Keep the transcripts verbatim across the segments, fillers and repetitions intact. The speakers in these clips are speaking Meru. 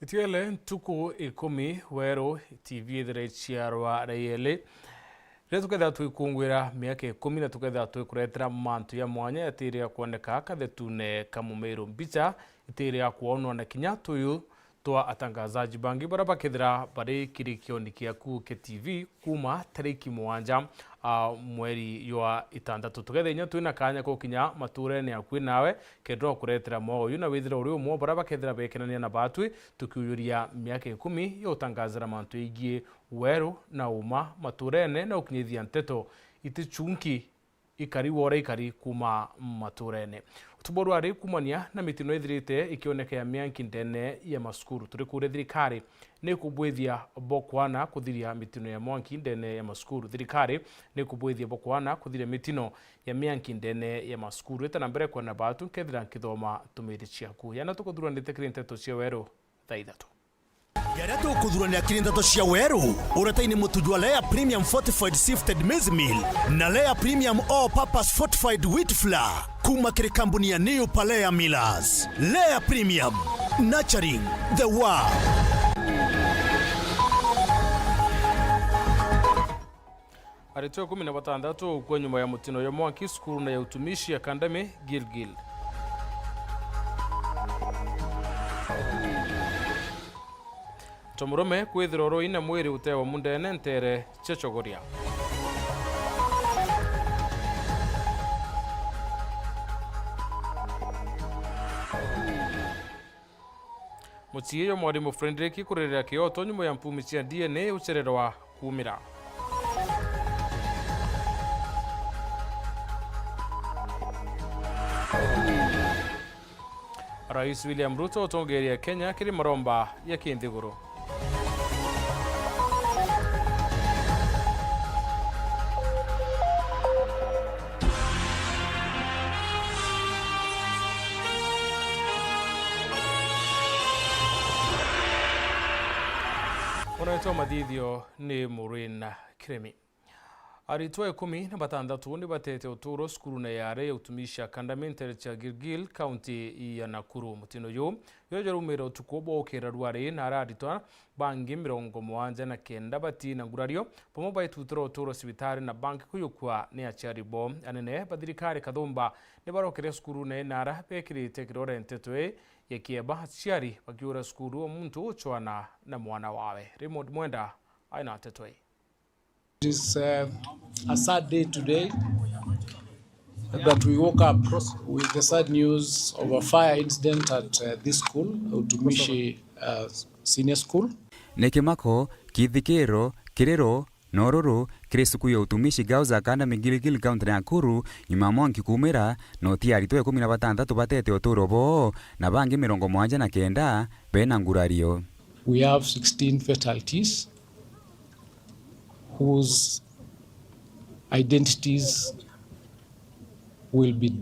Ituele ntuku ikumi Weru, T V ithire iciarwa ria ieli. Riria tukethira twikungwira miaka ikumi na tukethira twikuretera mantu ya mwanya yatiri ya kwoneka kathetune ka Mumiru. Mbicha itiri ya kwonwa na kinya tuyu twa atangazaji bangi baria bakethira bari kirikioni kiaku kia T V kuuma tariki mugwanja, a, mweri jwa itantatu. Tukethira inya twina kanya ko kinya maturene akui nawe, kenda kuretera mwago uyu na withire uri umwe wa baria bakethira bekenania na batwi, tukiujuria miaka ikumi ya utangazira mantu yaigie weru na uma maturene na ukinyithia nteto itichunki ikari wora ikari kuuma maturene. Utubo rwari kuumania na mitino ithirite ikioneka ya mianki ndene ya masukuru. Turi kuria thirikari ni kubwithia bo kwana kuthiria mitino ya mwanki ndene ya masukuru. Thirikari ni kubwithia bo kwana kuthiria mitino ya mianki ndene ya masukuru. Eta na mbere kwenda batu nkethira nkithoma tumiri ciaku. Yana tukuthuranite kiri nteto cia weru thaa ithatu. Jaria tukuthuranira kiri nteto cia weru, uretaini mutu jwa Lea Premium Fortified Sifted Maize Meal na Lea Premium All Purpose Fortified Wheat Flour kuuma kiri kambuni ya New Palea Millers. Lea Premium, nurturing the world. Aritwa ikumi na batandatu gukua nyuma ya mutino ya mwanki cukuru na ya Utumishi Academy, Gilgil. Tomurume kwithirwa urui na mwiri utewa mundene ntere cia Chogoria. Mucii jwa mwarimu Frederick kuririra kioto nyuma ya mpumi cia D N A ucererwa kuumira. Rais William Ruto utongeria Kenya kiri maromba ya kinthiguru. Unaitwa mathithio ni Maureen Kirimi. Aritwa ikumi na batandatu ni batete uturo cukurune ya are ya Utumishi Academy ntere cia Gilgil, kaunti ya Nakuru. Mutino yu, yo jaraumira utuku bwa ukira rwari na ara aritwa bangi mirongo mugwanja na kenda bati na ngurario, bamwe baitutira uturo cibitari na bangi kuyukua ni aciari bo. Anene ba thirikari kathumba ni barokire cukurune na ara bekirite kirore nteto ii ya kieba, aciari bakiura cukuru o muntu ucwana na mwana wawe. Raymond Mwenda aina nteto ii. It is, uh, a sad day today that we woke up with the sad news of a fire incident at, uh, this school, Utumishi, uh, Senior School. Ni kimako, kithikiro, kiriro, na ururu kiri cukuru ya Utumishi Girls Academy Gilgil, kaunti ya Nakuru, nyuma ya mwanki kuumira, na uti aritwa ikumi na batantatu batete uturo boo, na bangi mirongo mugwanja na kenda bena ngurario. We have sixteen fatalities whose identities will be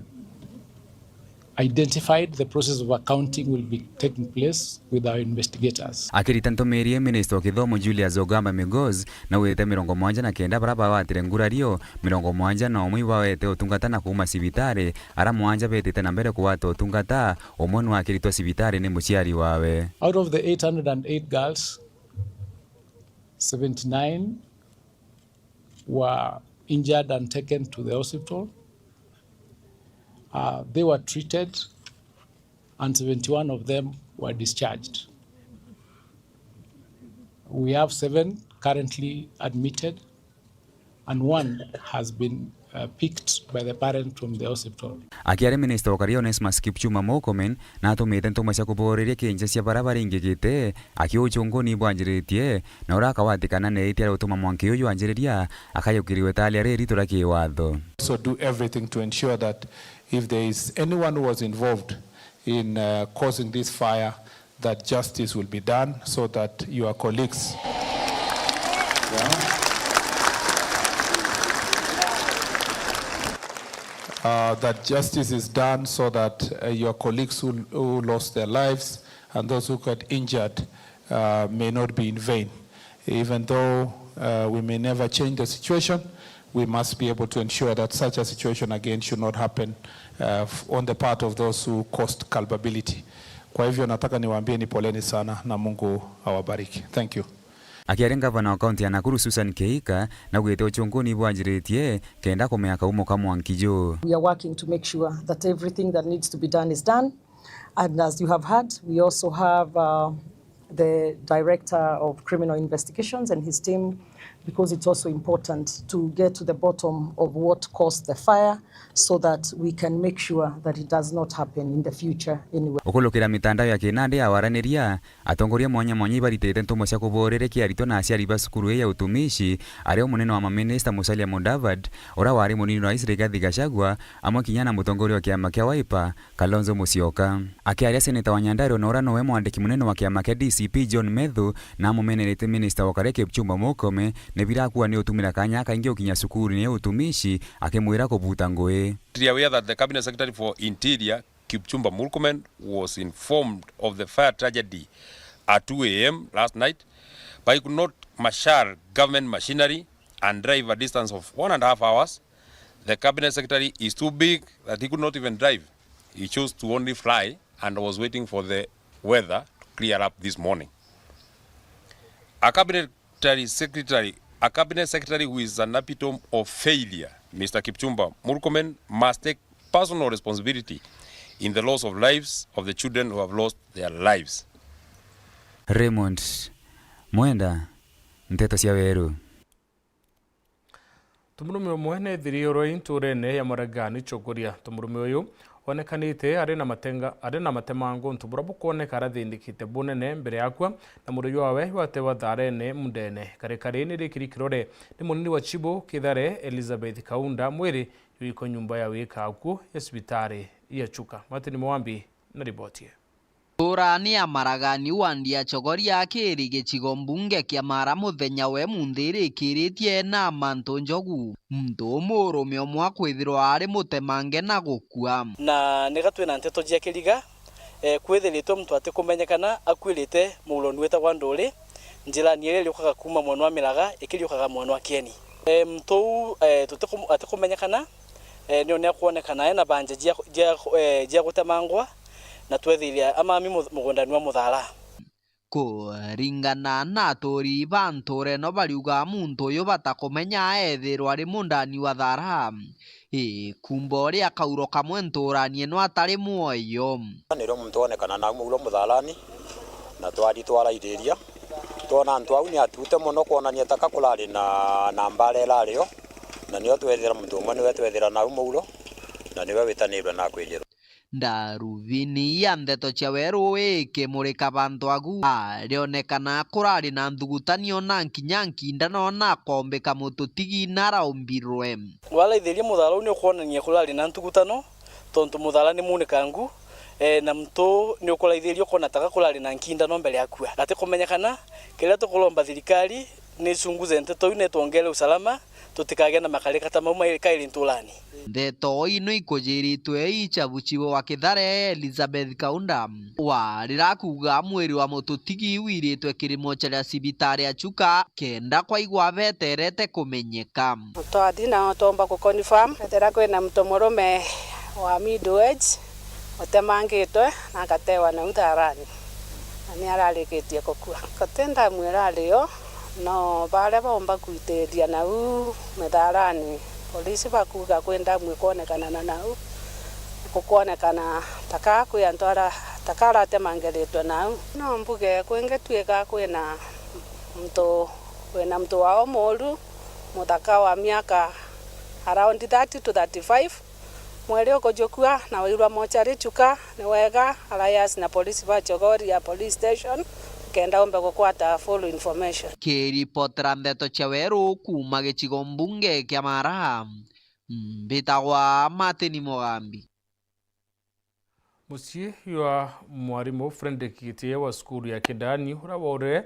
identified. The process of accounting will be taking place with our investigators. Akirita ntumiri, Minista wa Kithomo Julius Ogamba Migos naugite mirongo mugwanja na kenda bara bawatire ngurario, mirongo mugwanja na umwe ibawete utungata na kuuma cibitari, ara mugwanja betite na mbere kuwata utungata, umwe nwakiritwa cibitari ni muciari wawe. Out of the eight hundred and eight girls, seventy-nine were injured and taken to the hospital. Uh, they were treated and seventy-one of them were discharged. We have seven currently admitted and one has been, uh, picked by the parent from the hospital. Akiaria, Minista wa Ukaria Onesmus Kipchumba Murkomen natumite ntuma cia kuboreria kinja cia bara baringikite, akiuga uchunguni bwanjiritie, na uria akawatikana na itia ria gutuma mwanki uyu wanjiriria akayukiriwe talia riri turia kiwatho. So do everything to ensure that if there is anyone who was involved in, uh, causing this fire, that justice will be done so that your colleagues, uh, that justice is done so that, uh, your colleagues who, who lost their lives and those who got injured, uh, may not be in vain. Even though, uh, we may never change the situation, we must be able to ensure that such a situation again should not happen, uh, f-, on the part of those who caused culpability. Kwa hivyo nataka niwaambie ni poleni sana na Mungu awabariki. Thank you. Akiaria, ngavana wa kaunti ya Nakuru Susan Kihika naugite uchunkuni bwanjiritie kenda kumenya kaumo ka mwanki juu. We are working to make sure that everything that needs to be done is done. And as you have heard, we also have, uh, the Director of Criminal Investigations and his team, because it's also important to get to the bottom of what caused the fire so that we can make sure that it does not happen in the future anywhere. Ukulukira mitandao ya kinandi ya waraniria, atongoria mwanya mwanya ibaritite ntumo cia kuborerekia aritwa na aciari ba cukuru ii ya utumishi, ari o munene wa maminista Musalia Mudavadi, uria wari munini wa rais Rigathi Gachagua, amwe kinya na mutongoria wa kiama kia Wiper, Kalonzo Musyoka. Akiaria, seneta wa Nyandarua na uria nowe mwandiki munene wa kiama kia D C P John Methu, na amumenerete minista wa karia Kipchumba Murkomen, ni birakua ni utumira kanya kaingi ukinya cukuru ni utumishi, akimwira kubuta ngui. We are aware that the Cabinet Secretary for Interior, Kipchumba Murkomen, was informed of the fire tragedy at two a m last night, but he could not marshal government machinery and drive a distance of one and a half hours. The Cabinet Secretary is too big that he could not even drive. He chose to only fly and was waiting for the weather to clear up this morning. A Cabinet Secretary, a Cabinet Secretary who is an epitome of failure, Mister Kipchumba Murkomen, must take personal responsibility in the loss of lives of the children who have lost their lives. Raymond Mwenda, Nteto cia Weru. Ntomurume umwe neethiriirwe ntuurene ya Maragani Chogoria. Ntomurume uyu onekanite ari na matenga, ari na matemango untu buria bukwoneka arathindikite bunene mbere ya akua, na muriu wawe watewa thaarene mundene. Karikari ni rikiri kirore ni munini wa Chibo Kithare, Elizabeth Kaunda, mwiri jwiko nyumba ya wika akuo ya cibitari ya Chuka. Martin Mwambi na riboti ii. Ntuurani ya Maragani wandi ya Chogoria akiri gicigo mbunge kia Mara muthenya we munthi irikiritie na mantu njogu. Muntu umurume umwe akwithirwa ari mutemange na gukua. Na niga twina nteto cia kiriga, eh, kwithiritwe muntu atikumenyekana akuirite muguroni witagwa Nduri, njirani iria iriukaga kuuma mwena wa Miraga ikiriukaga mwena wa Kieni. Eh, muntu uu, eh, tutiku-, atikumenyekana, eh, nio niakwonekana ena banja jia, jia, eh, jia gutemangwa, na twethiria amami mu-, mugundani wa Muthara. Kuringana na aturi ba ntuura ino, bariuga muntu uyu batakumenya eethirwa ari mundani wa Thara. Ikumbo ria kauro kamwe ntuurani ino atari mwoyo. Nirio muntu wonekana nau maulo Mutharani, na twari twaraithiria, twona antu au ni atute mono, kwonania taka kurari na, na mbara irari o, na nio twethira muntu umwe niwe twethira nau maulo, na niwe witanirwe na kwithirwa. Ndarubini ya Nteto cia Weru ikimurika bantu agu, arionekana kurari na nthugutani ona nkinya nkinda nona akombika mututigi na araumbirwe. Waraithiria Muthara uu ni ukwonania kurari na nthugutano, tontu Muthara ni munikangu, e, na muntu ni ukuraithiria ukona taka kurari na nkindano mbere ya kua. Atikumenyekana, kiria tukuromba thirikari ni icunguze nteto iu na itwongere usalama, tutikagea na makarika ta mau mai kairi nturani. Nteto ino ikujiritwe i Chabuchibo wa Kithare, Elizabeth Kaunda, warira kuuga mwiri wa mututigi wiritwe kiri mochari ya cibitari ya Chuka kenda kwaigwa beterete kumenyeka. Twathi na twomba ku confirm ethira kwina muntu murume wa middle age utemangitwe na agatewa nau Tharani, na ni ararikitie gukua. Gati ndamu irari o, no baria baumba kwitiria nau Mitharani, polisi bakuuga kwi ndamu ikwonekana na nau gukwonekana taka kwi antu ara, taka aratemangiritwe nau. No mbuge kwingitwika kwina muntu, kwina muntu wao muru, muthaka wa miaka around thirty to thirty-five, mweri ukujukua na wairwa mochari Chuka, ni wega Alliance na polisi ba Chogoria Police Station kenda umbe gukwata full information. Kiripotera Nteto cia Weru kuuma gicigo mbunge kia Mara, mbitagwa Martin Mugambi. Mucii jwa mwarimu Fredrick Gitie wa cukuru ya Kindani, uria waurire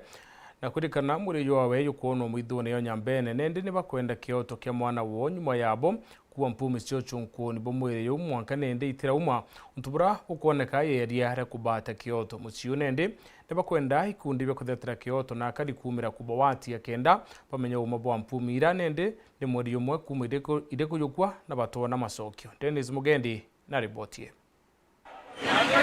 na kwirikana mwiri jwawe jukwonwa mwithune yo Nyambene, nendi ni bakwenda kioto kia mwana woo nyuma yabo kuua mpumi cia uchunkuni bwa mwiri juu mwanka nendi itirauma, untu buria bukwoneka yeria ria kubata kioto. Mucii uu nendi ni bakwenda ikundi bia kuthetera kioto na akari kuumira kubawatia kenda bamenya uuma bwa mpumi ira nendi ni mweri jumwe kuuma iriku-, irikujukua na batona macokio. Dennis Mugendi na riboti ii.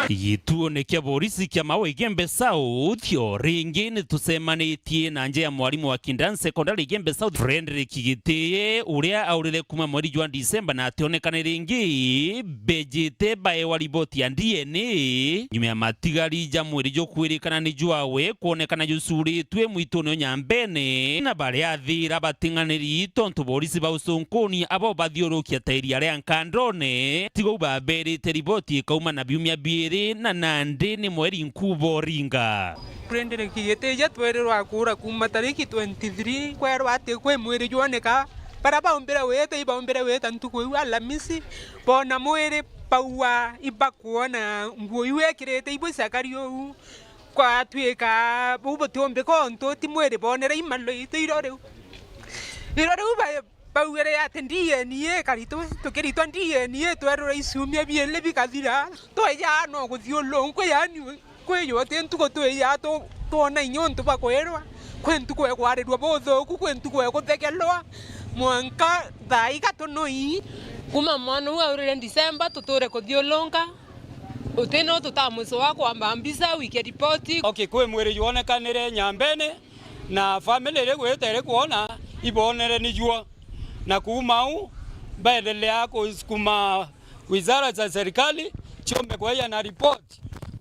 Gituone kia borisi kia Mau Igembe South, o ringi ni tucemanitie na nja ya mwarimu wa Kindan Secondary Igembe South, Frederick Gitiye, uria aurire kuma mweri jwa Disemba na ationekane ringi, bejite baewa riboti ya D N A nyuma ya matigari ja mwiri jukwirikana ni jwawe kwonekana jucuritue mwitune o Nyambene, na baria athira bating'aniri tontu borisi ba ucunkuni abo bathiurukia ta iria ria nkandone. Tiga u baberite riboti ikauma na biumia biiri na nandi ni mweri nkubo ringa. Frederick Gitija twerirwa kuura kuuma tariki twenty-three, kwerwa ati kwi mwiri jwoneka. Baria baumbire wita, ibaumbire wita ntuku iu Alamisi, boona mwiri, baua ibakwona nguo iu ekirite, ibwicakari uu. Kwatwika buu butiumbika untu ti mwiri boonere imalwite iro riu. Iro riu ba-, baugire ati D N A ikaritwe, tukiritwa D N A twerwe iciumia biiri bikathira, tweja no kuthiulungwa, yaani kwiywa ti ntuku twija tu-, twona inya untu bwa kwirwa, kwi ntuku ekwarirua buthuku, kwi ntuku ekuthegelwa, mwanka thaa ithatu nui. Kuma mwana uu aurire Disemba, tuture kuthiulunga, uti no tutamwicoa kwamba mbica, wike ripoti. Okay, kwi mwiri jwonekanire Nyambene, na family iri gwita iri kwona ibonere nijuo, na kuuma au baendelea kusukuma wizara za serikali ciombe kweja na report,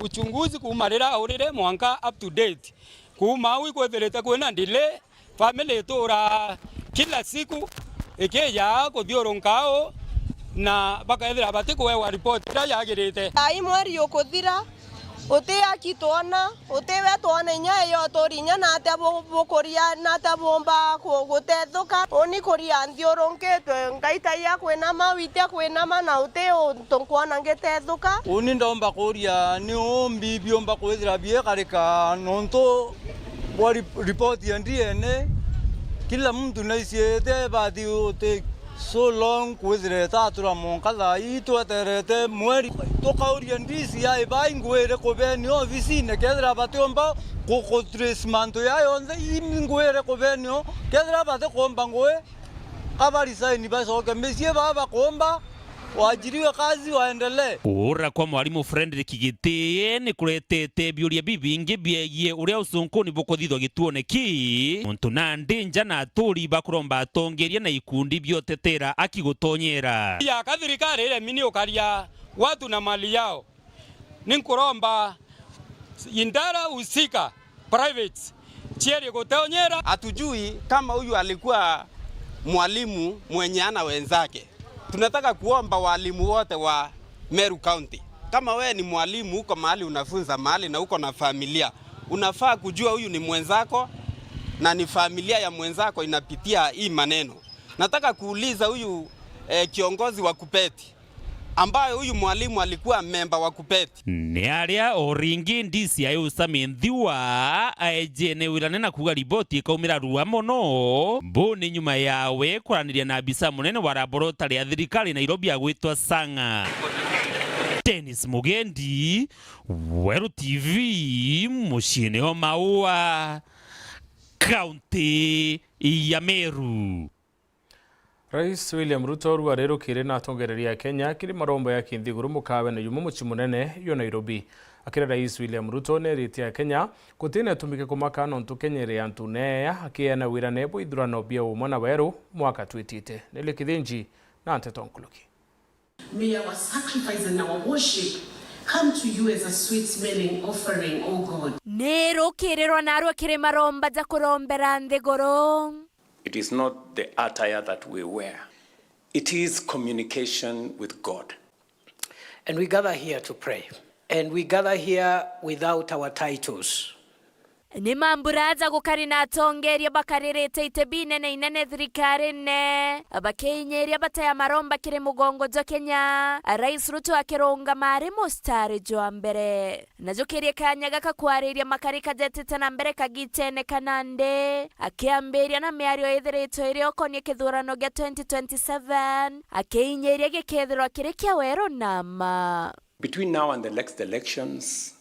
uchunguzi kuuma riria aurire mwanka up to date. Kuuma au ikwithirite kwina delay, family itura kila siku ikija kuthiurunka au, na bakethira batikuewa report iria yagirite. Ai mweri ukuthira, uti aki twona, uti we twona inya iyo turi inya na atia bu-, bukuria, na atia bumba ku-, gutethuka. Uni kuria nthiurunkitwe, ngaitaia kwinama, witia kwinama, na uti untu nkwona ngitethuka. Uni ndomba kuria ni umbi biumba kwithira biekarika nontu bwa rip-, report ya D N A. Kila mtu naiciite bathi uti so long kwithira itatura mwanka thaa ii tweterete mweri. Tukauria D C I bai ngugi iriku beni obisine kethira batiumba ku-, ku trace mantu ya yonthe, i ngugi iriku benio kethira batikumba ngugi, ka ba resign bacoke micii, baa bakumba waajiriwe kazi waendelee. Kuura kwa mwarimu Frederick Gitiye ni kuretete biuria bibingi biegie uria ucunkuni bukuthithwa gituone kii, muntu nandi nja na aturi bakuromba atongeria na ikundi biotetera aki gutonyera. Ya ka thirikari iremi ni ukaria watu na mali yao. Ni nkuromba idara husika, private, cierie gutonyera. Hatujui kama huyu alikuwa mwalimu mwenye ana wenzake. Tunataka kuomba walimu wote wa Meru County. Kama wewe ni mwalimu, uko mahali unafunza mahali na uko na familia, unafaa kujua huyu ni mwenzako na ni familia ya mwenzako inapitia hii maneno. Nataka kuuliza huyu, eh, kiongozi wa KUPPET, ambaye huyu mwalimu alikuwa memba wa KUPPET. Ni aria o ringi D C I Usami Nthiwa aejene wirane na kuuga riboti ikaumira rua mono. Mbu ni nyuma yawe kwaraniria na abisa munene wa laboratory ya thirikari Nairobi agwitwa Sang'a. Dennis Mugendi, Weru T V, muciine o Maua, kaunti ya Meru. Rais William Ruto riu arirukire na atongereria a Kenya kiri maromba ya kinthiguru mukawene jumwe mucii munene jwa Nairobi. Akira Rais William Ruto neeritie Akenya gutina itumi kia kumaka nontu Kenya iri antu neeya akiana wirane bwa ithurano bia umwe na weru mwaka twitite. Nelly Kithinji na nteto nkuruki. May our sacrifice and our worship come to you as a sweet smelling offering, O God. Ni rukirirwa narua kiri maromba ja kurombera nthiguru. It is not the attire that we wear. It is communication with God. And we gather here to pray. And we gather here without our titles. Ni mambura aja gukari na atongeria bakaririte ite binene inene thirikarine, bakiinyiria bataya maromba kiri mugongo jwa Kenya, Rais Ruto akirungama ari mustari jwa mbere. Na jukirie kanya gaka kwariria makari kajetite na mbere kagitene ka nandi, akiambiria na miario ithiritwe iri ukonie kithurano gia twenty twenty-seven, akiinyiria gikethirwa kiri kia weru na mma. Between now and the next elections,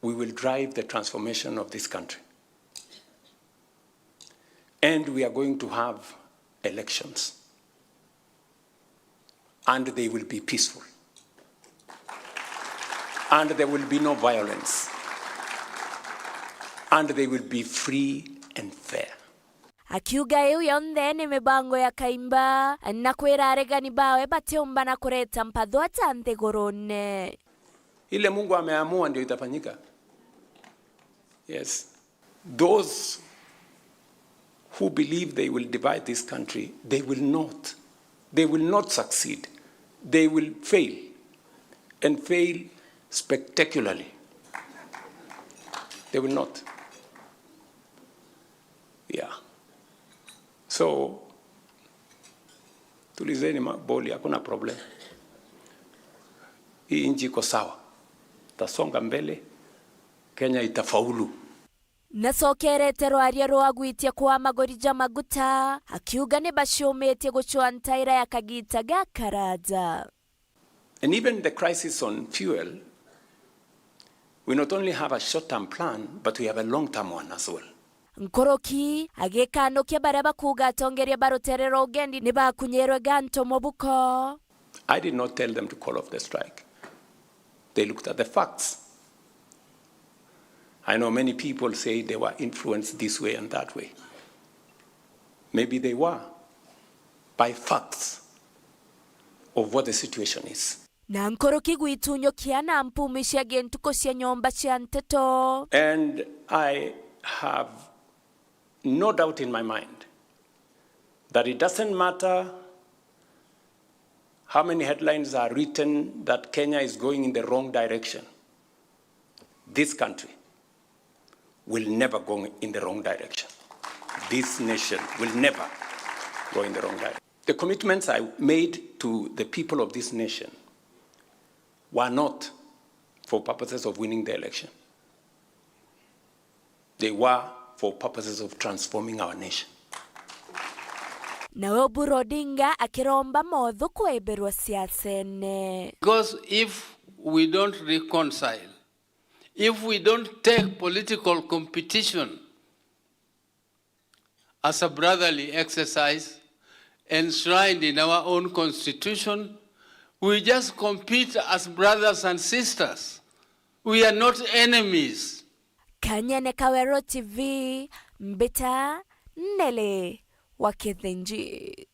we will drive the transformation of this country. And we are going to have elections. And they will be peaceful. And there will be no violence. And they will be free and fair. Akiuga iu yonthe ni mibango ya kaimba, na kwira aregani bawe batiumba na kureta mpathwa ta nthigurune. Ile Mungu ameamua ndio itafanyika. Yes. Those who believe they will divide this country, they will not. They will not succeed. They will fail, and fail spectacularly. They will not. Yeah. So, tulizeni ma-, boli, hakuna problem. Hii nchi iko sawa. Tasonga mbele. Kenya itafaulu. Nacokerete rwaria rwa gwitia kwa magori ja maguta, akiuga ni baciumitie gucwa ntaira ya kagita gakaraaja. And even the crisis on fuel, we not only have a short-term plan, but we have a long-term one as well. Nkuruki agikanukia baria bakuuga atongeria ba rutere rwa ugendi ni bakunyirwe ga ntomo buko. I did not tell them to call off the strike. They looked at the facts. I know many people say they were influenced this way and that way. Maybe they were, by facts of what the situation is. Na nkuruki gwitunyukia na mpumi cia gintuku cia nyomba cia nteto. And I have no doubt in my mind that it doesn't matter how many headlines are written that Kenya is going in the wrong direction, this country will never go in the wrong direction. This nation will never go in the wrong direction. The commitments I made to the people of this nation were not for purposes of winning the election. They were for purposes of transforming our nation. Nawe Oburu Odinga akiromba mothu kwebirwa siasene. Because if we don't reconcile, if we don't take political competition as a brotherly exercise enshrined in our own constitution, we just compete as brothers and sisters. We are not enemies. Kanyene ka Weru T V, mbita Nelly wa Kithinji.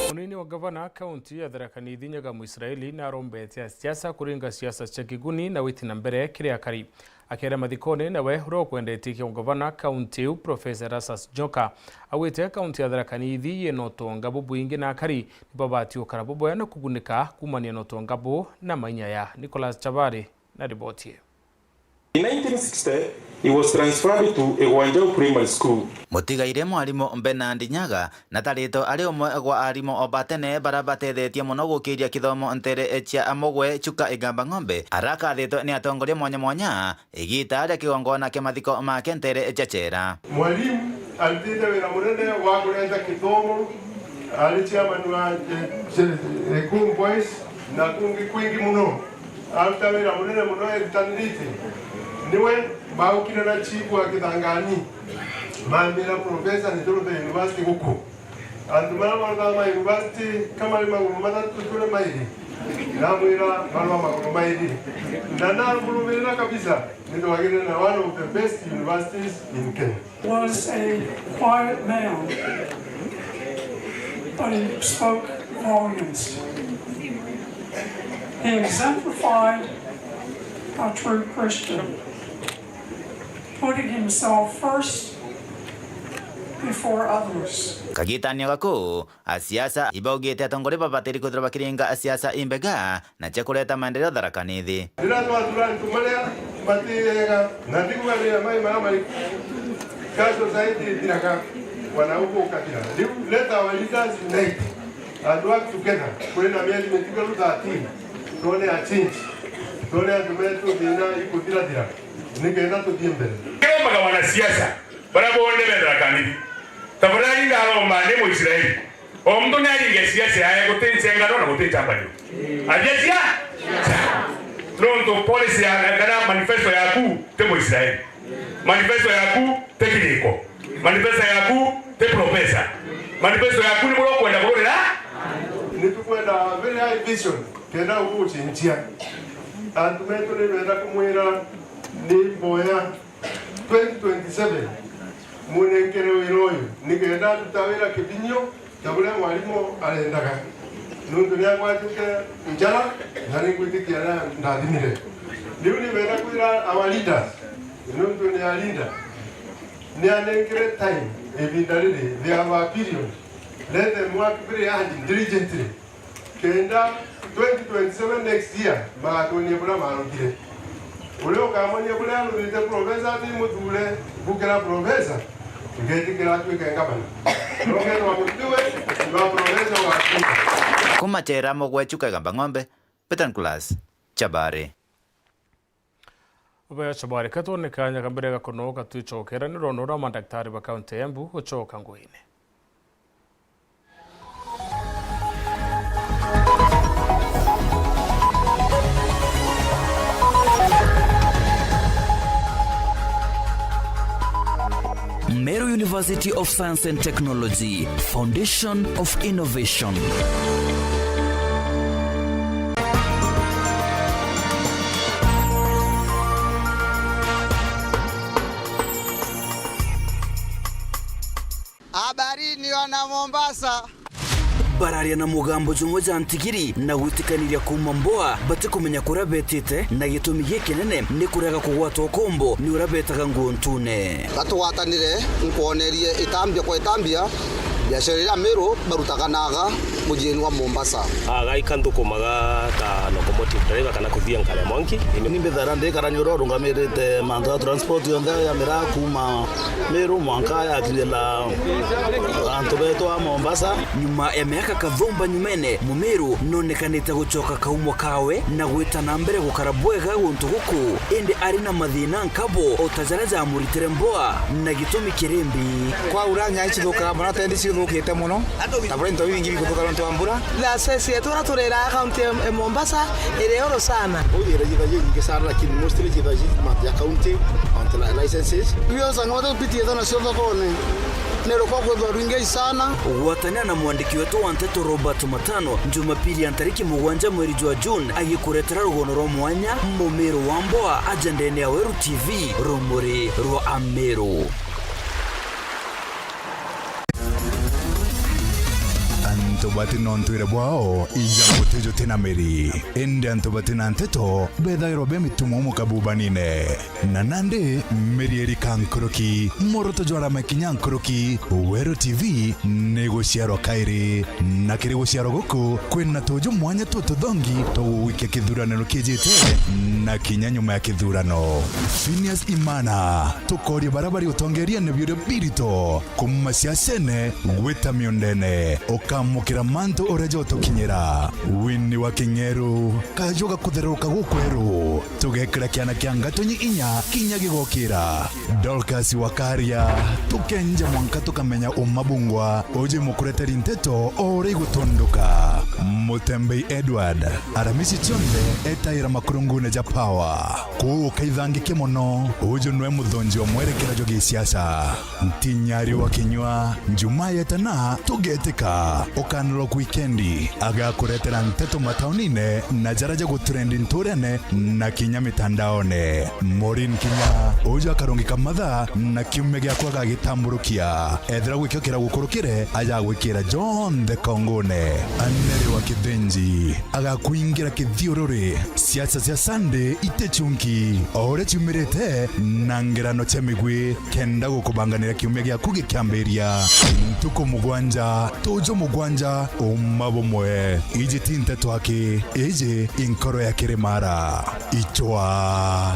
Munini wa gavana kaunti ya Tharaka Nithi Nyaga Mwisraeli narombetie asiasa kuringa siasa cia kiguni na witi na mbere kiri akari. Akiaria mathikone nawe uria ukwendetie kia gavana kaunti iu Professor Erastus Njoka augite kaunti ya Tharaka Nithi yina utonga bubwingi na akari nibabati gukara bubwega na kugunika kumania na utonga buu na mainyaya. Nicholas Chabari na riboti ii. In nineteen sixty, he was transferred to Egwanjau Primary School. Mutigaire mwarimu Bernard Nyaga na tarito ari umwe gwa arimu o ba tene bara batethetie mono gukiria kithomo ntere cia Amogwe Chuka Igamba Ng'ombe, arakathitwe ni atongoria mwanya mwanya igita ria kigongona kia mathiko make ntere cia chera. Mwalimu arutite wira munene wa kureta kithomo, ari chairman wa, eh, eh, Ekun Boys na kungi kwingi muno. Aruta wira munene muno erutanirite. Niwe baukire na chief wa Kithangani, mambira, "Professor, ni turute university guku." Antu bara bathoma university, kama ni maguru mathatu turi mairi, namwira, "Barua maguru mairi." Na namurumira kabisa, ni twagire na one of the best universities in Kenya. Was a quiet man, but he spoke volumes. He exemplified a true Christian, putting himself first before others. Kagitanio gaku, asiasa ibaugite atongoria babatiri kwithirwa bakiringa asiasa imbega na cia kureta maendeleo Tharaka Nithi. Riria twathura antu maria matiega na ndigwaniria mai maria mariku, ka society ithiraga, wanauko ukathira. Riu let our leaders unite and work together. Kuri na mieri mitigaru thirteen, twone a change, twone antu metu thina ikuthirathira, nikenda tuthie mbere. Kirombaga wanasiasa baria bonthe be Tharaka Nithi, tafadhali ndaromba ndi Muisraeli. O muntu ni aringe siasa yae, guti ncengano na guti ncambanio. Aria cia? Nontu policy ya, kana manifesto yaku ti Muisraeli. Manifesto yaku ti kiriko. Manifesto yaku ti professor. Manifesto yaku ni muria ukwenda kururira. Ni tukwenda very high vision, kenda ugucinjia. Antu betu ni benda kumwira ni mboya twenty twenty-seven munenkere wira uyu nikenda aruta wira kibinyo ta buria mwarimu arendaga, nuntu ni agwatite njara na ni ngwitikia aria ndathimire. Riu ni benda kwira our leaders, nuntu ni a leader, ni anenkere time, ibinda riri, they have a period, let them work very hard, diligently. Kenda twenty twenty-seven next year, magatuonia buria marugire. Uria ukamonia buria arugite profesa, ati muthure bukira profesa, ngetikira atuike ngavana. Nongetwa mutiwe wa profesa wa Kenya. Kumachera mugwechuka gamba ng'ombe, Peter Nicholas Chabari. Ubeca bwarika twone kanya ka mbere ga kunoka twicokera ni rono rwa madaktari ba kaunti ya Embu gucoka nguine. Meru University of Science and Technology, Foundation of Innovation. Habarini wana Mombasa. Bararia na mugambo jumwe ja ntigiri na gwitikaniria kuuma mbwa batikumenya kuria betite, na gitumi gikinene ni kurega kugwatwa ukombo ni uria betaga nguo ntune. Gatugwatanire nkwonerie itambia kwa itambia biashara iria Meru barutakanaga mujiini wa Mombasa. Agaika nthukumaga ta locomotive driver kana kuthia nkare mwanki. Ni mbithaira ndikarania uria urungamirite mantu ja transport yonthe ya miraa kuuma Meru mwanka yakinyira antu betu a Mombasa. Nyuma ya miaka kathumba nyumene, Mumiru nonekanite gucoka kaumo kawe na gwita na mbere gukara bwega guntu guku, indi ari na mathina nkabo o ta jaria jamuritire mbwa na gitumi kirimbi. Kwaura nyai cithukaga mono, tendi cithukite mono, ta buria into bibingi bikuthuka nontu wa mbura. License yetu uria turiraga kaunti ya, ya Mombasa iri uru sana. Uu ira jithagia nyingi sana, lakini mostly jithagia mantu ja county, on the li-, licenses. Hiyo changamoto tupitie sana sio thokone. Nero kwa kwethwa rwingi sana. Gwatanira na mwandiki wetu wa nteto Robert Matano, Jumapili ya ntariki mugwanja mweri jwa June, agikuretera rugono rwa mwanya, Mumiru wa Mbwa, ajendene ya Weru T V, rumuri rwa Amiru. Antu bati na untwire bwao, ija muti juti na miri. Indi antu bati na nteto bethairwa be mitumo mukabubanine. Na nandi miri irika nkuruki, mworoto jwarama kinya nkuruki. Weru T V ni guciarwa kairi. Na kiri guciarwa guku, kwina tuju mwanya tututhongi twa gugwikia kithuraniro kijite na kinya nyuma ya kithurano. Phineas Imana, tukoria baria bari utongeriene biuria birito. Kuuma ciacene gwita miundene, ukamukira mantu uria jotukinyira. Winnie wa King'eru, kaju ga kuthereruka gukweru, tugekira kiana kia ngatonyi inya kinya gigokira. Dorcas wa Karia, tukenja mwanka tukamenya uma bungwa, uji mukureteri nteto o uria igutunduka. Mutembei Edward, aramisi cionthe etaira makurungune ja Power. Kuu ukaithangike mono, uju nwe muthonji wa mwerekera jwa gisiasa. Ntinyari wa kinywa, Njumaa yetana, tugetika. Ukanelwa ku wikendi, agakuretera nteto mataunine na jara ja gutrendi nturene na kinya mitandaone. Maureen Kinya, uju akarungika mathaa na kiumia giaku agagitamburukia. Ethira gwikio kiragukurukire, ajagwikira jonthe kongone. Anere wa Kithinji, agakwingira kithiururi. Siasa cia Sunday ite chunki, o uria ciumirite na ngerano cia migwi, kenda gukubanganira kiumia giaku gikiambiria. Ntuku mugwanja, tuju mugwanja, uma bumwe. Iji ti nteto aki, iji i nkoro ya kirimara. Ichwa.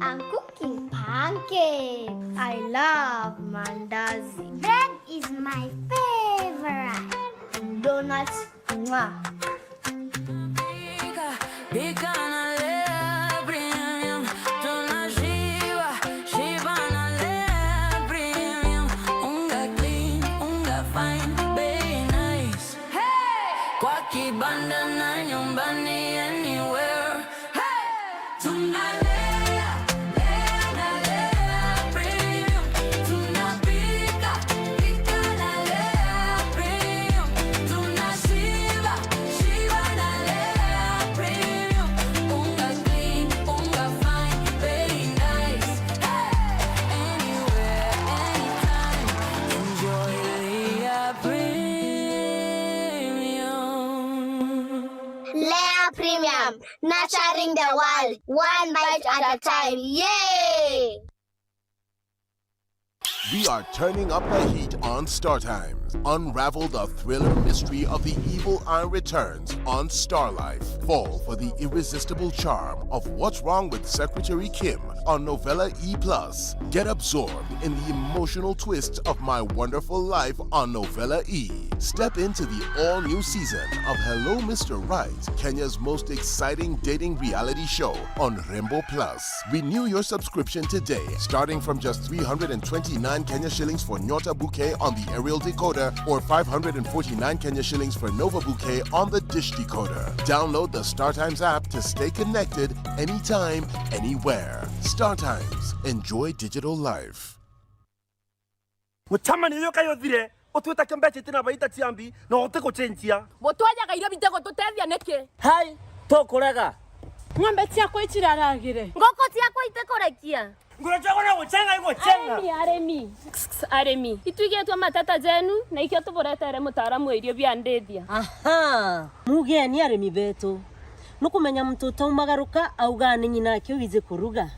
I'm cooking pancakes. I love mandazi. Bread is my favorite. Donuts, mwah. Pika, pika na lea premium. Tunashiba, shiba na lea premium. Unga clean, unga fine, bei nice. Hey! Kwa Kibanda na nyumbani, anywhere. Hey! Tunalea, lea na lea premium. Tunapika, pika na lea premium. Tunashiba, shiba na lea premium. Unga clean, unga fine, very nice. Hey! Anywhere, anytime. Enjoy Lea Premium. Lea Premium, nurturing the world, one bite at a time. Yay! We are turning up the heat on Star Times. Unravel the thriller mystery of the evil eye returns on Star Life. Fall for the irresistible charm of What's Wrong with Secretary Kim on Novella E plus. Get absorbed in the emotional twists of My Wonderful Life on Novella E. Step into the all-new season of Hello Mister Right, Kenya's most exciting dating reality show on Rembo Plus. Renew your subscription today, starting from just three hundred and twenty-nine Kenya shillings for Nyota Bouquet on the aerial decoder or five hundred and forty-nine Kenya shillings for Nova Bouquet on the dish decoder. Download the StarTimes app to stay connected anytime, anywhere. StarTimes. Enjoy digital life. Mucemanio uyu kai uthire, utwita kio mbeca itina baita ciambi, na uti gucenjia. Butwajaga irio bite gututethia niki? Hai, tukurega. Ng'ombe ciakwa iciraragire. Nguku ciakwa itikurekia. Nguru ciakwa no gucenga igucenga. Arimi, arimi. Arimi. Itwigitwe mateta jenu, na ikio tuburetere mutaaramu wa irio bia ndithia. Aha. Mugeni arimi betu. Nukumenya muntu utaumagaruka augaa ni ng'ina ake wiji kuruga.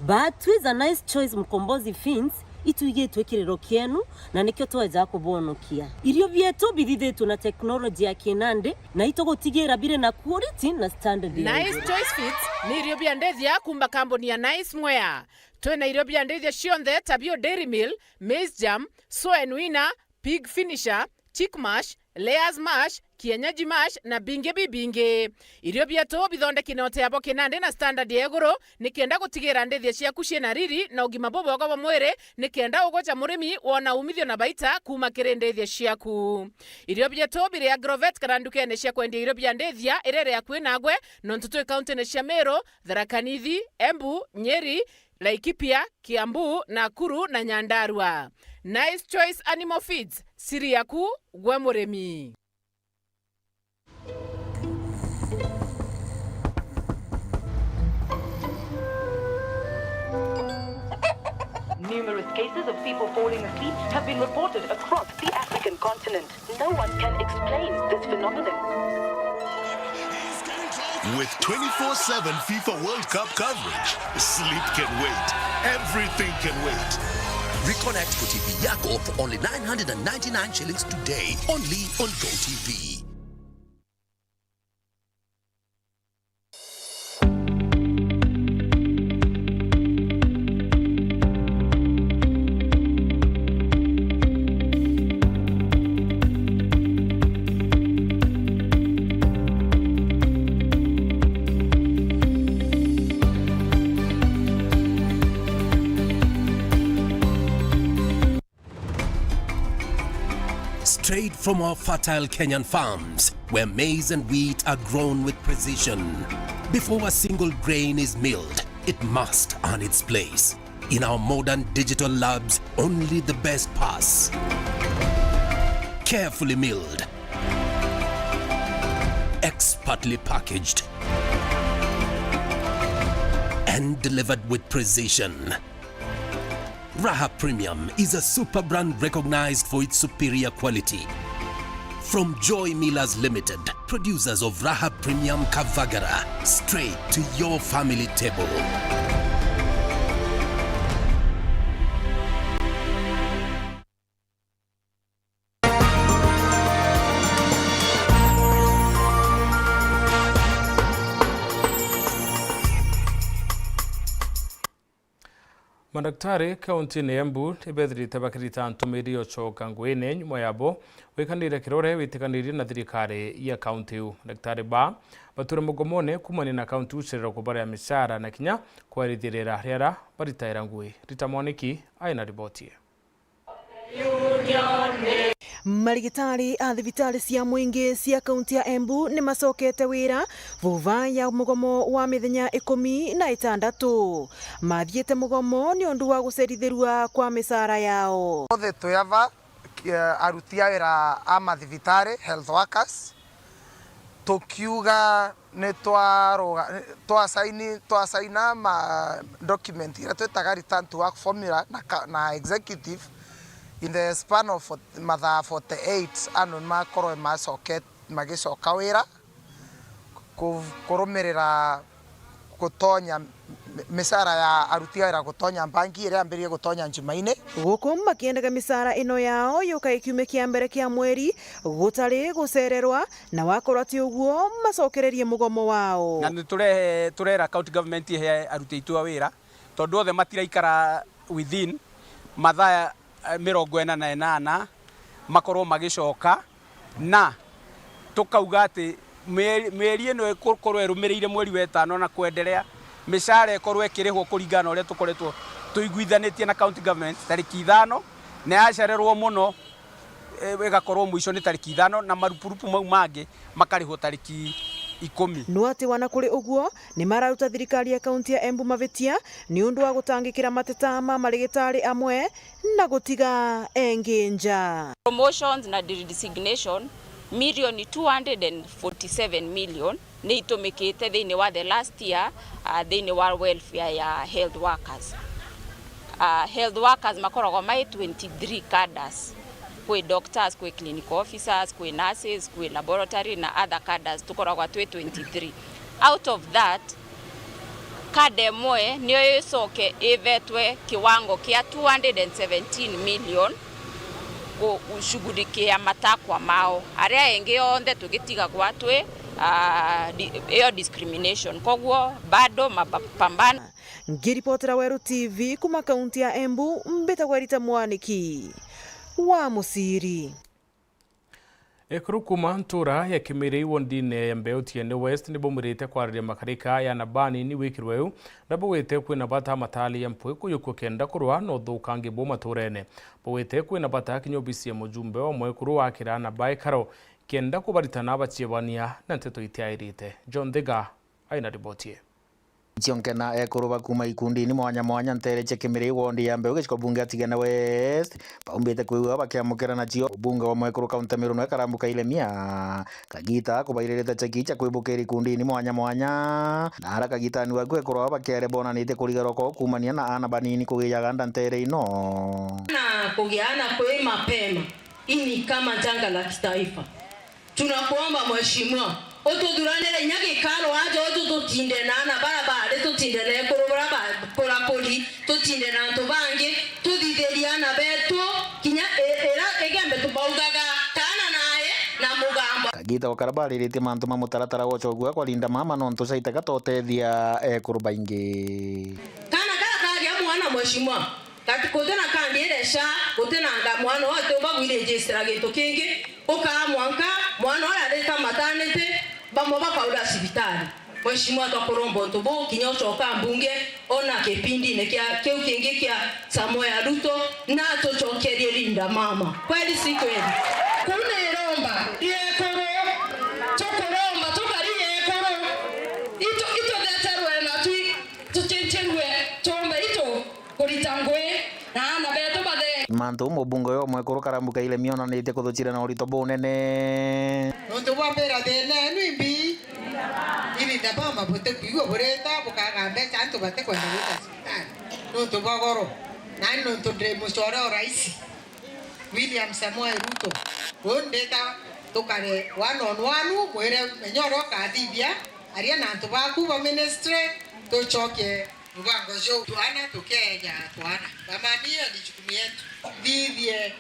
But with a Nice Choice Mkombozi Feeds, itwigitwe kiriro kienu, na nikio tweja kubwonokia. Irio bietu bithithitwe na teknoloji ya kinandi, na itugutigira biri na quality na standard ya Nice iguru. Choice Feeds ni irio bia ndithia kuuma kambuni ya Nice Mwea. Twina irio bia ndithia cionthe ta bio Dairy Meal, Maize Germ, Soen Winner, Pig Finisher, Chick Mash, Layers Mash, Kienyeji Mash na bingi bibingi. Irio bietu bithondeki na uteabo kinandi na standard ya iguru, nikenda gutigira ndithia ciaku ciina riri na ugima bubwega bwa mwiri, nikenda ugwe ja murimi wona umithio na baita kuuma kiri ndithia ciaku. Irio bietu biri Agrovet kana ndukene cia kwendia irio bia ndithia iria iri akui nagwe, nontu twi kauntine cia Meru, Tharaka Nithi, Embu, Nyeri, Laikipia, Kiambu, Nakuru na Nyandarua. Nice Choice Animal Feeds, siri yaku gwe murimi. Numerous cases of people falling asleep have been reported across the African continent. No one can explain this phenomenon. With twenty-four seven FIFA World Cup coverage, sleep can wait. Everything can wait. Reconnect kwa T V yako for only nine hundred and ninety-nine shillings today, only on GoTV. Straight from our fertile Kenyan farms, where maize and wheat are grown with precision. Before a single grain is milled, it must earn its place. In our modern digital labs, only the best pass. Carefully milled, expertly packaged, and delivered with precision. Raha Premium is a super brand recognized for its superior quality. From Joy Millers Limited, producers of Raha Premium Kavagara, straight to your family table. Mandagitari kauntiine ya Embu ni bethirite bakirita ntumiri ya ucoka nguine nyuma yabo wikanire kirore witikanirie na thirikari ya kaunti iu. Mandagitari ba bature mugomone kuumania na kaunti gucererwa kubaria micara na kinya kwarithirira riara baritaira ngui. Rita Mwaniki aina riboti ii. Marigitari a thibitari cia mwingi cia kaunti ya Embu ni macokete wira vuva ya mugomo wa mithenya ikumi na itandatu. Mathiite mugomo ni undu wa gucerithirua kwa micara yao. Othe twi ava, eh, aruti a wira a mathibitari, health workers, tukiuga ni twaroga-, twasaini-, twasaina ma document iria twitaga return to work formula na ka-, na executive in the span of fort-, mathaa forty-eight, andu ni makorwe macoke-, magicoka wira ku-, kurumirira gutonya mi-, micara ya aruti a wira gutonya mbangi iria yambiririe gutonya Njumaine. Guku makiendaga micara ino yao yukae kiumia kia mbere kia mweri gutari gucererwa, na wakorwa ti uguo, macokererie mugomo wao. Na ni turehe, turera county government ihe aruti aitu a wira, tondu othe matiraikara within mathaa, eh, mirongo ina na inana makorwo magicoka, na tukauga ati mieri, mieri ino igukorwo irumirire mweri wa itano na kwenderea, micara ikorwo ikirihwo kuringana na uria tukoretwo tuiguithanitie na county government tariki ithano, na yacererwo muno, e, igakorwo mwisho ni tariki ithano, na marupurupu mau mangi makarihwo tariki ikumi. No ati wana kuri uguo, ni mararuta thirikari ya kaunti ya Embu mavitia ni undu wa gutangikira mateta ma marigitari amwe na gutiga engi nja. Promotions na redesignation, million two hundred and forty-seven million ni itumikite thiini wa the last year, ah, thiini wa welfare ya health workers. Ah, health workers makoragwa mai twenty-three cadres. Kwi doctors, kwi clinical officers, kwi nurses, kwi laboratory na other cadres, tukoragwa twi twenty-three. Out of that, cadre imwe niyo icoke ivetwe kiwango kia two hundred and seventeen million ku-, gushughulikia matakwa mao. Aria engi onthe tugitigagwa twi, ah, di-, iyo discrimination. Koguo bado mapambana. Ngiripotera Weru T V kuma kaunti ya Embu, mbitagwa Rita Mwaniki wa Muciri. Ekuru kuma ntura ya Kimiri wondine ya Mbeu Tiene West ni baumirite kwariria makarika ya ana banini wikirwe u, na baugite kwina bata matali ya mpwi kuyukua kenda kurwa na uthukangi bu maturene. Baugite kwina bata kinya obisi ya mujumbe wa mwekuru wakira ana baikaro kenda kubaritana baciebania na nteto itiairite. John Thiga aina riboti ii. Cionke na ekuru ba kuuma ikundini mwanya mwanya nteere cia Kimiri wondi ya Mbeu giciko bunge ya Tigania West, baumbite kwigua bakiamukira nacio. Mubunge wa mwekuru kaunti ya Meru nwe Karambu Kailemia, kagita kubairirite cheki cha kwibukira ikundini mwanya mwanya, na ara kagitani waku ekuru aba bakiaria bonanitie kurigarwa kwao kuumania na ana banini kugiaga nda nteere ino. Na kugia ana kwi mapema, ini kama janga la kitaifa. Tunakuomba Mheshimiwa, ututhuranire inya gikaro aja uju tutinde na ana bara bari, tutinde na ekuru bara ba-, kurakuri, tutinde na antu bangi, tuthithirie ana betu kinya i-, ira igembe tubaugaga kaana nae na mugambo. Kagita gukara bariritie mantu ma mutaratara wa uchogua kwa Linda Mama nontu caitaga totethia ekuru baingi. Kana kara kagia mwana Mheshimiwa, Gati-, guti na kandi iria SHA, guti na nga-, mwana uyu atiumba gwirejistera gintu kingi, gukaa mwanka mwana uria arita maternity, bamwe bakaura cibitari. Mheshimiwa, twakuromba untu buu, kinya ucoka mbunge, ona kipindine kia, kiu kingi kia Samoei Ruto, na tucokerie Linda Mama. Kweli si kweli? Kuu ni iromba, i ekuru, tukuromba, tukari ekuru, itu-, itutheterwe na twi-, tuchinchirwe, tuumbe itu kurita ngui na ana betu batheri. Mantu mubunge uyu wa mwekuru Karambu Kailemia onanitie kuthuchira na urito bunene. Nontu bwa mbira thina enu imbi, irinda bama butikwigua burita, bukaga mbeca antu batikwenda gwita cibitari. Nontu bwa goro, nani nontu ndi mucore o raisi William Samoei Ruto. Uu ndita tukare one on one, mwire menya uria ukathithia, aria na antu baku ba ministry, tucokie mubango juu. Twana tukeeja twana. Bamami, hiyo ni jukumu yetu. Thithie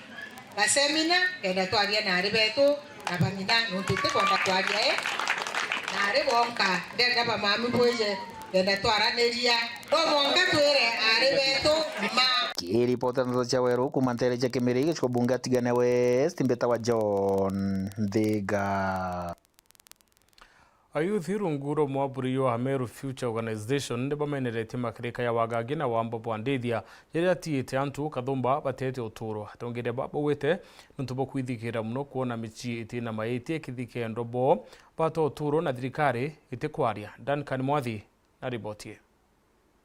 masemina, kenda twaria na ari betu na bang'ina, nontu tikwenda kwaria, eh? Na ari bonka, ndenda bamami bwije, kenda twaraniria. No mwanka twire ari betu ma. Kiripota ndeto cia Weru kuma ntere cia Kimiri, gicigo bunge Tigania West, mbitawa John Nthiga. Ayuthi rungu rwa mwaburi jwa Meru Future Organization ni bameneretie makirika ya wagagi na wamba bwa ndithia jaria atiite antu kathumba batete uturo. Atongeria baba baugite nontu bwa kwithigira mono kwona micii itina maiti ikithikendwa bo bata uturo na thirikari itikwaria. Duncan Mwathi na riboti ii.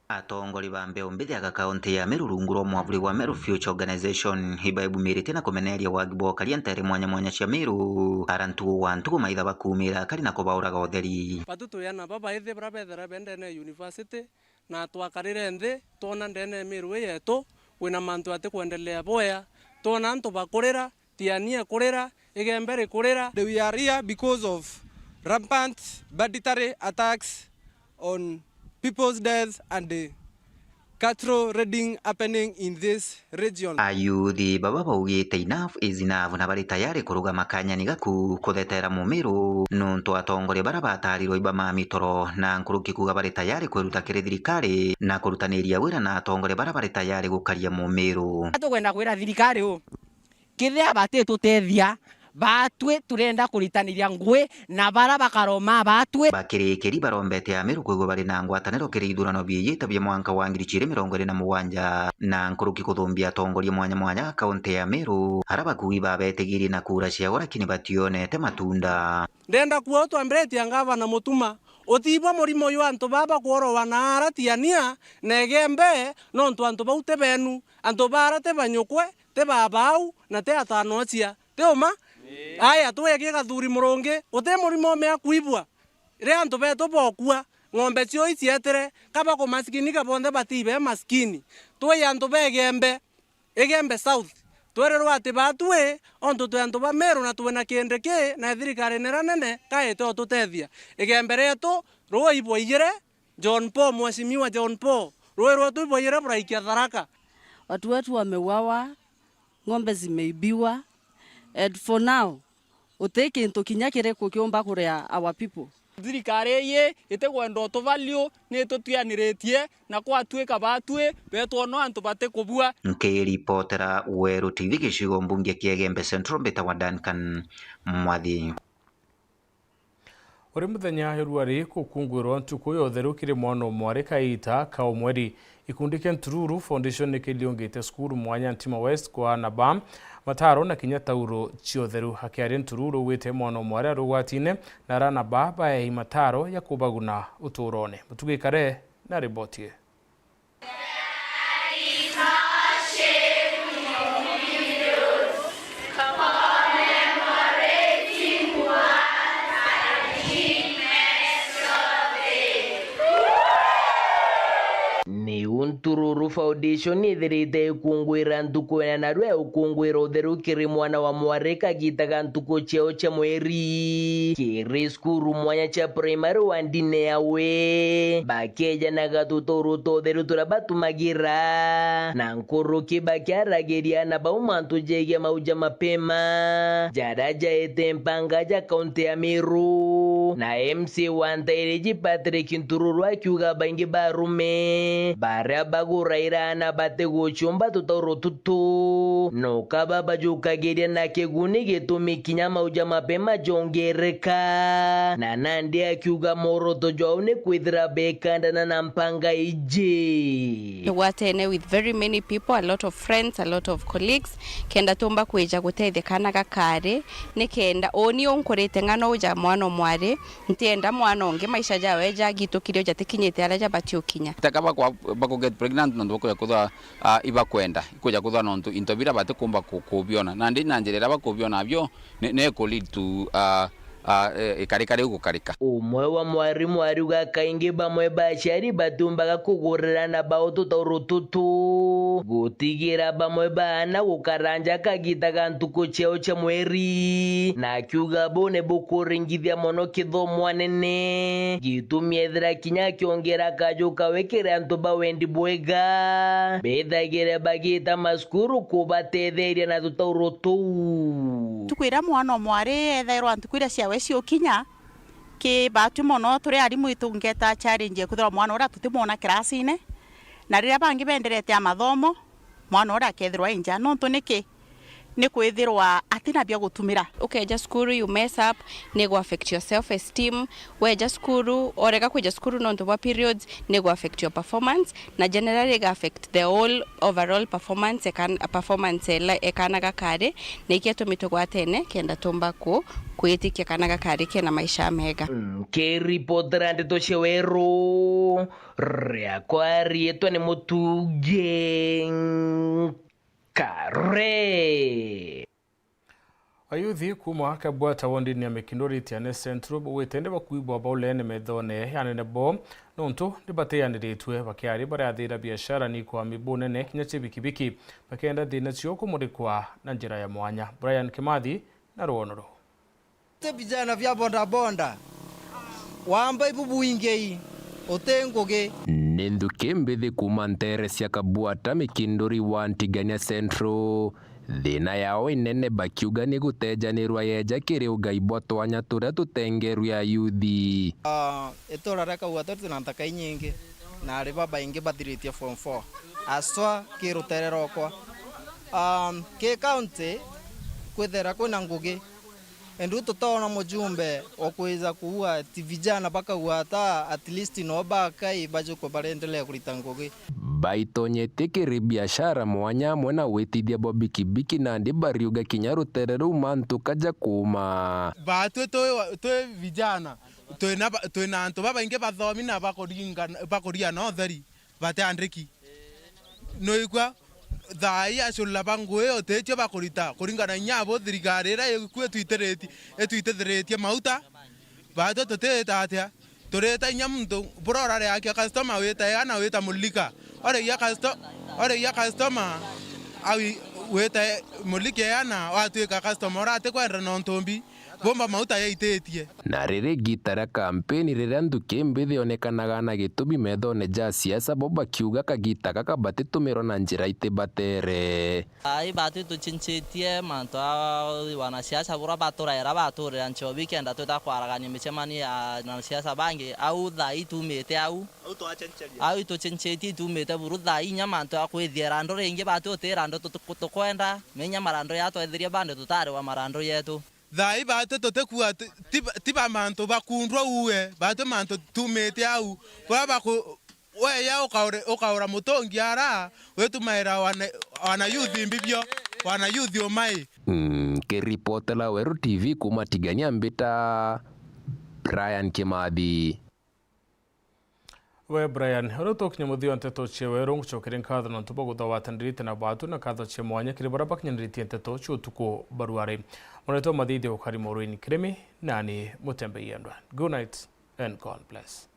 Atongori ba mbeu mbithi aga kaunti ya Meru rungu rwa mwavuri wa Meru Future Organization ibaibumirite na kumeneria wagi bwa ukaria ntere mwanya mwanya cia Meru, ara ntugu gwa ntugu maitha bakumira akari na kubauraga utheri. Batu twi ana babaithi bara bethira be ndene ya university, na twakarire nthi, twona ndene ya Meru ii yetu kwina mantu atikwendelea bwea, twona antu bakurira, Tiania kurira, Igembe rikurira. We are here because of rampant banditry attacks on people's death and the cattle raiding happening in this region. Ayuthi baba baugite enough is enough na bari tayari kuruga makanyani gaku kuthetera mumiru nontu atongoria bara batarirwe iba ma mitoro na nkuruki kuga bari tayari kwiruta kiri thirikari na kurutaniria wira na atongoria bara bari tayari gukaria mumiru. Tukwenda kwira thirikari u Kethira batitutethia, baatwi turenda kuritaniria ngui na bara bakaroma baatwi. Bakirikiri barombete Ameru kwigua bari na ngwataniro kiri ithurano biijite bia mwanka wa ngiri ciiri mirongo iri na mugwanja, na nkuruki kuthumbia atongoria mwanya mwanya a kaunti ya Meru, ara bakugi babetigirie na kura ciao lakini bationete matunda. Ndenda kuuga utwambiritie ngavana Mutuma, utibwa murimo jwa antu baba kworowa na ara Tiania na Igembe, nontu antu bau ti benu, antu bara ti banyukwe, ti baba au, na ti atanocia, ti uma? Ii. Aya, twege Gathuri Murungi, uti murimo umea kwibua. Ri antu betu bokua, ng'ombe cio icietire, kaba kumasikini ka bonthe batibe masikini. Twi antu ba Igembe, Igembe South. Twerirwe ati batwi, ontu twi antu ba Meru na twina kindi ki, na thirikari nira nene, kaite ututethia. Igembe rietu, ruu ibwaiyire, John Paul, Mheshimiwa John Paul, rui rwetu ibwaiyire buraikia Tharaka. Watu wetu wameuawa, ng'ombe zimeibiwa, and for now, uti kintu kinya kiriku kiumba kuria our people. Thirikari ii itikwenda utuvalue, ni itutwianiritie, na kwatwika batwi betwonwa antu batikubua. Nkiripotera Weru T V gicigo mbunge kia Igembe Central, mbitagwa Duncan Mwathi. Uri muthenya jwa ruari gukungwirwa ntuku ya utheru kiri mwana o mwari kaita ka umweri. Gikundi kia Ntururu Foundation ni kiriungite cukuru mwanya Ntima West kwa aana ba mataro na kinya tauro cia utheru. Akiaria, Ntururu augite mwana o mwari ari ugwatine na arana ba baei mataro ja kubaguna uturone. Mutugi Kare na riboti ii. Niu Ntururu Foundation ithirite ikungwira ntuku ina narua ya ukungwira utheru kiri mwana wa mwari kagita ga ntuku ciao cia mweri kiri cukuru mwanya cia primary wa ndine yawe. Bakejanaga tutauro twa utheru turia batumagira, na nkuruki bakiaragiria aana bau mantu jegie mau ja mapema jaria jaete mpanga ja kaunti ya Meru. Na M C A wa Ntairiji Patrick Ntururu akiuga baingi ba arume baria baguraira aana batiguciumba tutauro tutu, no kaba bajukagiria na kiguni gitumi kinya mau ja mapema jongereka. Na nandi akiuga mworoto jwao ni kwithira bekandana na mpanga iji. Tugwatene with very many people, a lot of friends, a lot of colleagues, kenda tumba kwija gutethia kana gakari, ni kenda uni unkurite ng'ano uja mwana o mwari, ntienda mwana ungi maisha jawe jagitukire jatikinyite aria jabati ukinya. Teka bakwa-, baku get pregnant nontu bakuja kuthwa, ah, ibakwenda, ikuja kuthwa nontu into bira batikumba ku-, kubiona. Nandi na njira iria bakubiona abio, ni, ni ku lead to, ah, ah, eh, ikarika riu gukarika. Umwe wa mwarimu ariuga kaingi bamwe ba aciari batiumbaga kugurira aana bao tutauro tutu, gutigira bamwe ba aana gukara nja kagita ga ntuku ciao cia mweri, na akiuga buu ni bukuringithia mono kithomo anene, gitumi ethira kinya akiongera kaju kawe kiri antu ba wendi bwega, bethagire bagita macukuru kubatetheria na tutauro tuu. Ntuku iria mwana o mwari ethairwa ntuku iria ciawe ciukinya, ki batwi mono turi arimu itungeta challenge ya kwithirwa mwana uria tutimwona kirasine, na riria bangi benderete a mathomo, mwana uria akethirwa e nja. Nontu niki? ni kwithirwa atina bia gutumira. Ukeja cukuru, you mess up, ni gu affect your self esteem. Weja cukuru, orega kwija cukuru nontu bwa periods, ni gu affect your performance, na generally iga affect the whole overall performance ekan-, performance ela ekana gakari, na ikio tumi tugwatene kenda tumba ku-, kwitikia kana gakari kena maisha mega. Nkiripotera ndeto cia weru, riakwa riitwa ni Mutugi Kare. Ayuthi kuuma Kabwata wondini ya Mikinduri Tiane Central bugwite ni bakuibwa baulene methone ya anene bo, nontu ni batianiritue bakiari barathira biashara ni ikwami bunene kinya cia bikibiki, bakenda thina cio kumurikwa na njira ya mwanya. Brian Kimathi na rwono ruu. Te vijana vya bodaboda, wamba ibu buingei, uti ngugi. Ni nthuki mbithi kuuma ntere cia Kabwata Mikinduri wa Ntigania Central. Thina yao inene bakiuga ni gutejanirwa yeja kiri ugai bwa twanya turia tutengerwe ayuthi. Ah, itura ria Kabwata riti na ntaka inyingi, na ari babaingi bathiritie form four, aswa ki rutere rokwa. Um, ki county kwithira kwina ngugi, endu tutona mujumbe wa kwija kuua ati vijana bakagwata, at least no bakai bajukwe barendelea kurita ngugi. Baitonyetie kiri biashara mwanya amwe na witithia bwa bikibiki nandi bariuga kinya rutere ruu mantu kaja kuuma. Baatwi twi, twi vijana, twina ba-, twina antu babaingi bathomi na bakuringana-, bakuria na utheri, batiandiki. Nuigua? Thaa ii acurira ba ngui uticio bakurita kuringana inya abo thirikari iria ikui itwitiritie, itwitithiritie mauta. Baatwi tutita atia? Turita inya muntu bura urari akia customer wita eana wita mulika. Oregia custo-, oregia customer au wita mulika eana watwika customer uratikwenda nontu mbi. Bumba mauta yaititie. Na riri gita ria kampeni riria nthuki mbithi yonekanaga na gitumi methone ja siasa, bo bakiuga kagita gaka batitumirwa na njira itibatere. Ai, baatwi tuchinchitie mantu a wanasiasa bura baturaira baturira nchobi kenda twita kwaragania micemanio ya wanasiasa bangi au thaa ii tumite au. Au twachencheria. Au ituchenchetie itumite buru thaa inya mantu ya kwithia irando ringi baatwi uti irando tutu-, tukwenda, menya marando ya twethirie bandi tutariwa marando yetu. Thaa ii baatwi tutikua ti, ti, ti ba mantu bakundwa uue, baatwi mantu tumite au. Bura baku-, weya ukaure-, ukaura mutungi ara, witumaira wana, wana youth mbibio, wana youth umai. Nkiripotela Weru T V kuuma Tigania mbita Brian Kimathi. We Brian, uria tukinya muthia wa nteto cia weru, ngucokeria nkatho nontu bwa guthobatanirite na bwatu na nkatho cia mwanya kiri baria bakinyaniritie nteto cia utuku barwari. Munetwa Mathithia ukari Maureen Kirimi, nani Mutembei Endwa. Good night and God bless.